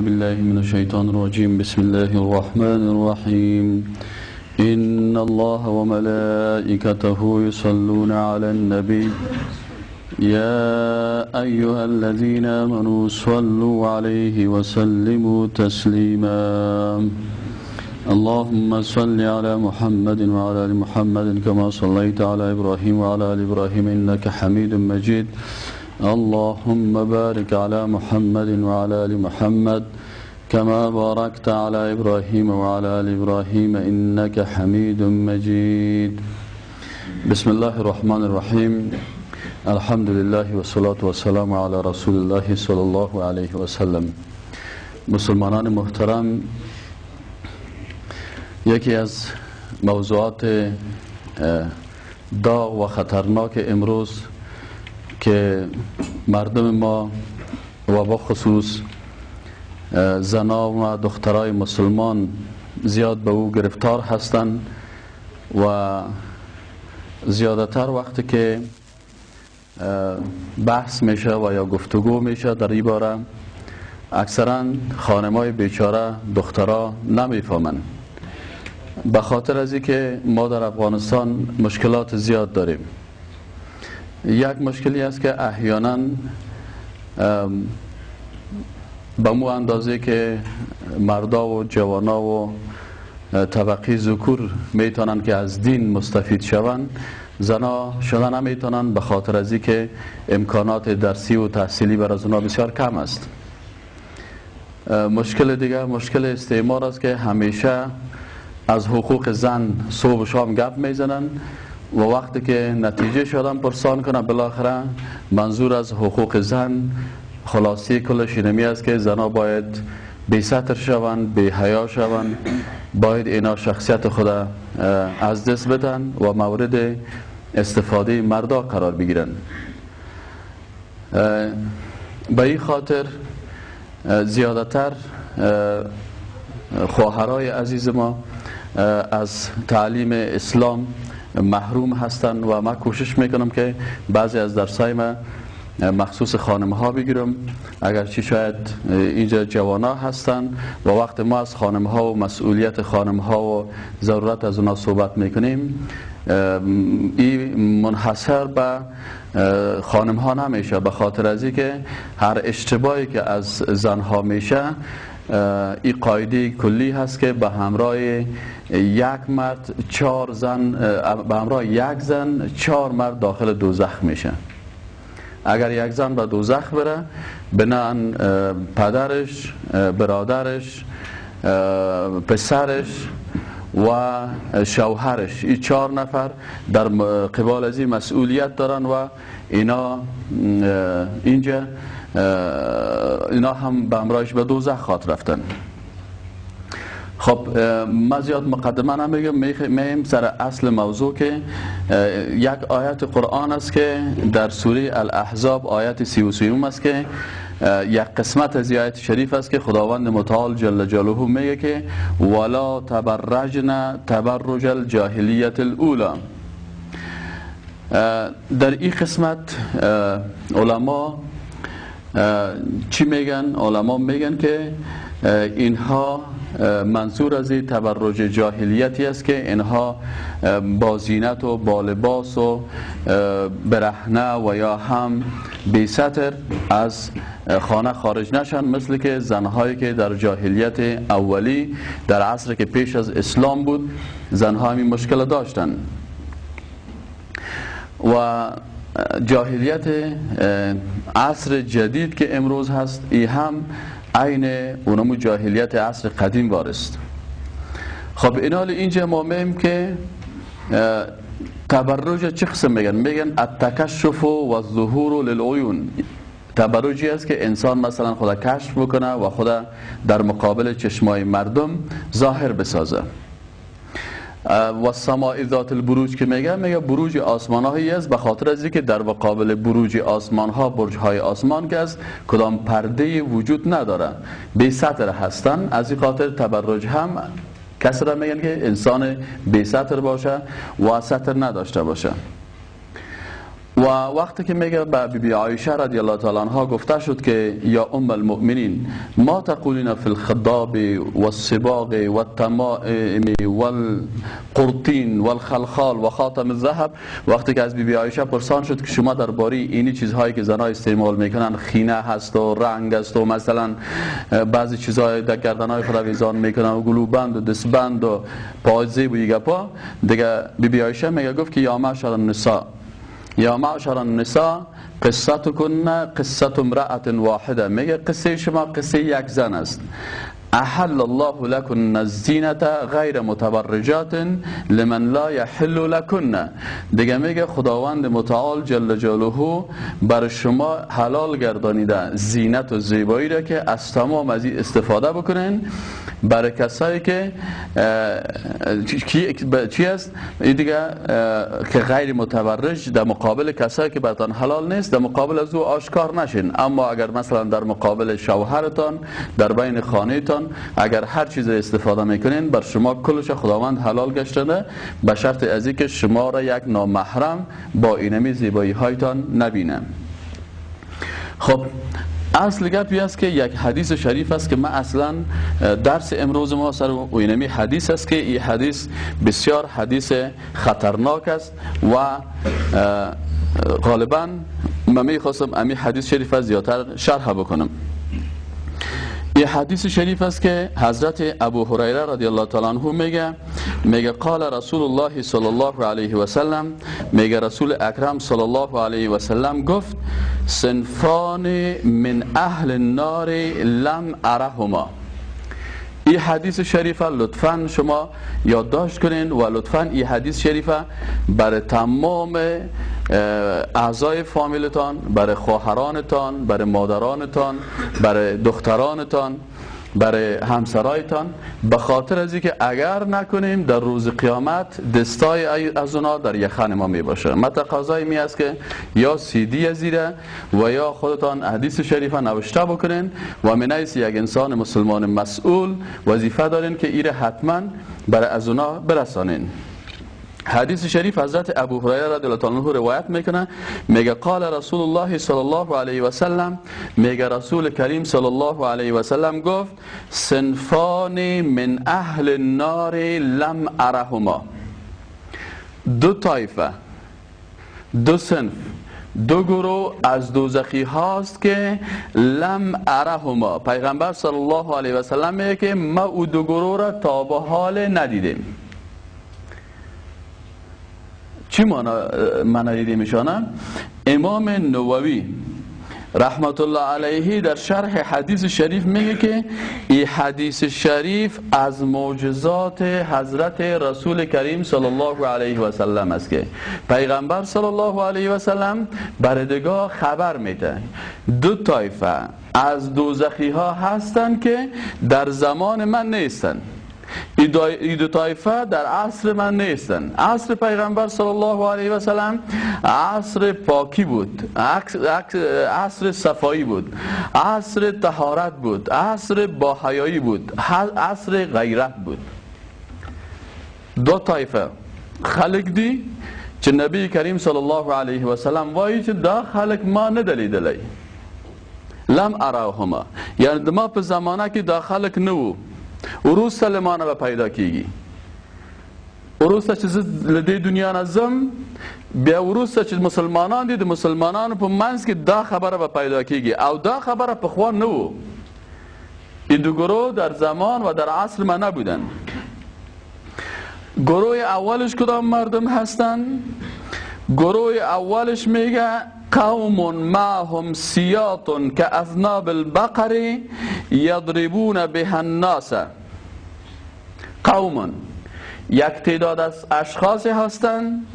بالله من الشيطان الرجيم. بسم الله الرحمن الرحيم. إن الله وملائكته يصلون على النبي يا أيها الذين آمنوا صلوا عليه وسلموا تسليما. اللهم صل على محمد وعلى آل محمد كما صليت على إبراهيم وعلى آل إبراهيم إنك حميد مجيد. اللهم بارك على محمد وعلى آل محمد كما باركت على إبراهيم وعلى آل إبراهيم إنك حميد مجيد. بسم الله الرحمن الرحيم. الحمد لله والصلاة والسلام على رسول الله صلى الله عليه وسلم. مسلمانان محترم، یکی از موضوعات داغ و خطرناک امروز که مردم ما و با خصوص زنا و دخترای مسلمان زیاد به او گرفتار هستند و زیادتر وقتی که بحث میشه و یا گفتگو میشه در این باره، اکثرا خانمای بیچاره دخترا نمیفهمند، به خاطر از اینکه ما در افغانستان مشکلات زیاد داریم. یک مشکلی است که احیانا به مو اندازه که مردا و جوانا و طبقه ذکور میتونن که از دین مستفید شوند، زنا شده نمیتونن، به خاطر از اینکه امکانات درسی و تحصیلی بر از اونا بسیار کم است. مشکل دیگه مشکل استعمار است که همیشه از حقوق زن صبح و شام گپ میزنن و وقتی که نتیجه شدن پرسان کنه، بالاخره منظور از حقوق زن خلاصی کلش اینمی است که زنها باید بی ستر شوند، بی حیا شوند، باید اینا شخصیت خود از دست بدن و مورد استفاده مردا قرار بگیرن. به این خاطر زیادتر خواهرای عزیز ما از تعلیم اسلام محروم هستند و ما کوشش میکنم که بعضی از درسای ما مخصوص خانم ها بگیرم، اگرچه شاید اینجا جوانا هستند و وقت ما از خانم ها و مسئولیت خانم ها و ضرورت از اونا صحبت میکنیم، این منحصر به خانم ها نمیشه، به خاطر از اینکه هر اشتباهی که از زن ها میشه این قاعده کلی هست که به همراه یک مرد چهار زن، به همراه یک زن چهار مرد داخل دوزخ میشه. اگر یک زن به دوزخ بره، بنان پدرش، برادرش، پسرش و شوهرش، این چهار نفر در قبال از این مسئولیت دارن و اینا اینجا اینا هم به همراهش به دوزخ خواهد رفتن. خب ما زیاد مقدمه نمیگم، میم سر اصل موضوع که یک آیت قرآن است که در سوره الاحزاب آیت 33 است که یک قسمت از آیت شریف است که خداوند متعال جل جلاله میگه که ولا تبرجن تبرج الجاهلیت الاولی. در این قسمت علما چی میگن؟ علما میگن که اینها منظور از این تبرج جاهلیتی است که اینها با زینت و با لباس و برهنه و یا هم بی ستر از خانه خارج نشن، مثل که زنهایی که در جاهلیت اولی در عصر که پیش از اسلام بود زنها همین مشکل داشتن. و جاهلیت عصر جدید که امروز هست ای هم عین اونمو جاهلیت عصر قدیم وارست. خب اینال اینجا ما میم که تبرج چه قسم میگن؟ میگن التکشف و الظهور للعیون. تبرجی است که انسان مثلا خدا کشف بکنه و خدا در مقابل چشمای مردم ظاهر بسازه. و سماع ذات البروج که میگه، میگه بروج آسمان هایی است، به خاطر از اینکه در مقابل بروج آسمان ها، برج های آسمان که است، کدام پرده وجود نداره، بی ستر هستن. از این خاطر تبرج هم کسی را میگن که انسان بی ستر باشه و ستر نداشته باشه. و وقتی که میگه به بی بی عایشه رضی الله تعالی عنها گفته شد که یا ام المؤمنین ما تقولین فی الخضاب والصباغ والتمائم والقرطین والخلخال و خاتم الذهب، وقتی که از بی بی عایشه پرسان شد که شما درباره اینی چیزهایی که زنها استعمال میکنن، خینه هست و رنگ است و مثلا بعضی چیزهای در گردنهای خود آویزان میکنن و گلوبند و دستبند و پازیب و گپا، دیگه بی بی عایشه میگه گفت که یا معشر النساء، یا معشر النساء قصتکن قصة امرأة واحده، میگه قصه شما قصه یک زن است. احل الله لكن الزینة غیر متبرجات لمن لا يحل لكن، دیگه میگه خداوند متعال جل جلاله بر شما حلال گردانیده زینت و زیبایی را که از تمام از این استفاده بکنین برای کسایی که چی است این دیگه که غیر متبرج، در مقابل کسایی که براتان حلال نیست در مقابل از او آشکار نشین. اما اگر مثلا در مقابل شوهرتان در بین خانهتان اگر هر چیز استفاده میکنین بر شما کلش خداوند حلال گشتنه، به شرط از اینکه شما را یک نامحرم با اینمی زیبایی هایتان نبینه. خب اصل گپی است که یک حدیث شریف است که من اصلا درس امروز ما سر اینمی حدیث است که این حدیث بسیار حدیث خطرناک است و غالبا من میخواستم امی حدیث شریف است زیادتر شرح بکنم. این حدیث شریف است که حضرت ابو هریره رضی الله تعالی عنه میگه قال رسول الله صلی الله علیه و سلم، میگه رسول اکرم صلی الله علیه و سلم گفت صنفان من اهل النار لم ارهما. این حدیث شریفه لطفاً شما یادداشت کنین و لطفاً این حدیث شریفه برای تمام اعضای فامیلتان، برای خواهرانتان، برای مادرانتان، برای دخترانتان، برای همسرایتان، به خاطر از اینکه اگر نکنیم در روز قیامت دستای از اونا در یخن ما می باشه. ما تقاضای می است که یا سی دی زیره و یا خودتان حدیث شریفه نوشته بکنین و من حیث یک انسان مسلمان مسئول وظیفه دارین که ایره حتما برای از اونا برسانین. حدیث شریف حضرت ابو هریره رضی الله عنه روایت میکنه، میگه قال رسول الله صلی الله علیه و سلم، میگه رسول کریم صلی الله علیه و سلم گفت صنفان من اهل النار لم ارهما. دو طایفه، دو صنف، دو گروه از دوزخی هاست که لم ارهما. پیغمبر صلی الله علیه و سلم میگه که ما او دو گروه را تا به حال ندیدیم. چی معنا دیده میشانه؟ امام نووی رحمت الله علیه در شرح حدیث شریف میگه که این حدیث شریف از معجزات حضرت رسول کریم صلی الله علیه و سلم است که پیغمبر صلی الله علیه و سلم بردگاه خبر میده دو طایفه از دوزخی ها هستند که در زمان من نیستند. این دو طایفه در عصر من نیستن. عصر پیغمبر صلی الله علیه و سلم عصر پاکی بود، عصر صفایی بود، عصر طهارت بود، عصر باحیایی بود، عصر غیرت بود. دو طایفه خلق دی چې نبی کریم صلی الله علیه و سلم وایي چې دا خلق ما نه لیدلی، لم اراهما، یعنی د ما په زمانه کې دا خلق نه وو، وروسته له ما نه به پیدا کیږي. وروسته چې زه له دې دنیا نه ځم، بیا وروسته چې مسلمانان دي د مسلمانانو په منځ کې دا خبره به پیدا کیږي، او دا خبره پخوا نه وو. این دو گروه در زمان و در عصر ما نبودن. گروه اولش کدام مردم هستن؟ گروه اولش میگه قوم معهم سیاط كأذناب البقر یضربون بها الناس. قوم یک تعداد از اشخاص هستند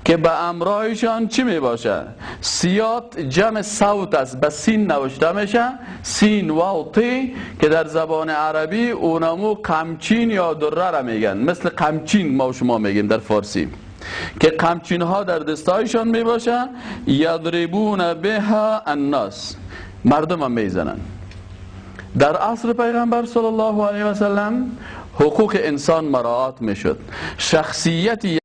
که به امرایشان چی می باشه؟ سیاط جمع صوت است، به سین نوشته میشه، سین واو تی، که در زبان عربی اونمو قمچین یا دره را میگن، مثل قمچین ما شما میگیم در فارسی، که قمچین ها در دستایشان می باشه. یضربون بها الناس، مردم هم میزنن. در عصر پیغمبر صلی الله علیه و سلم حقوق انسان مراعات میشد، شخصیت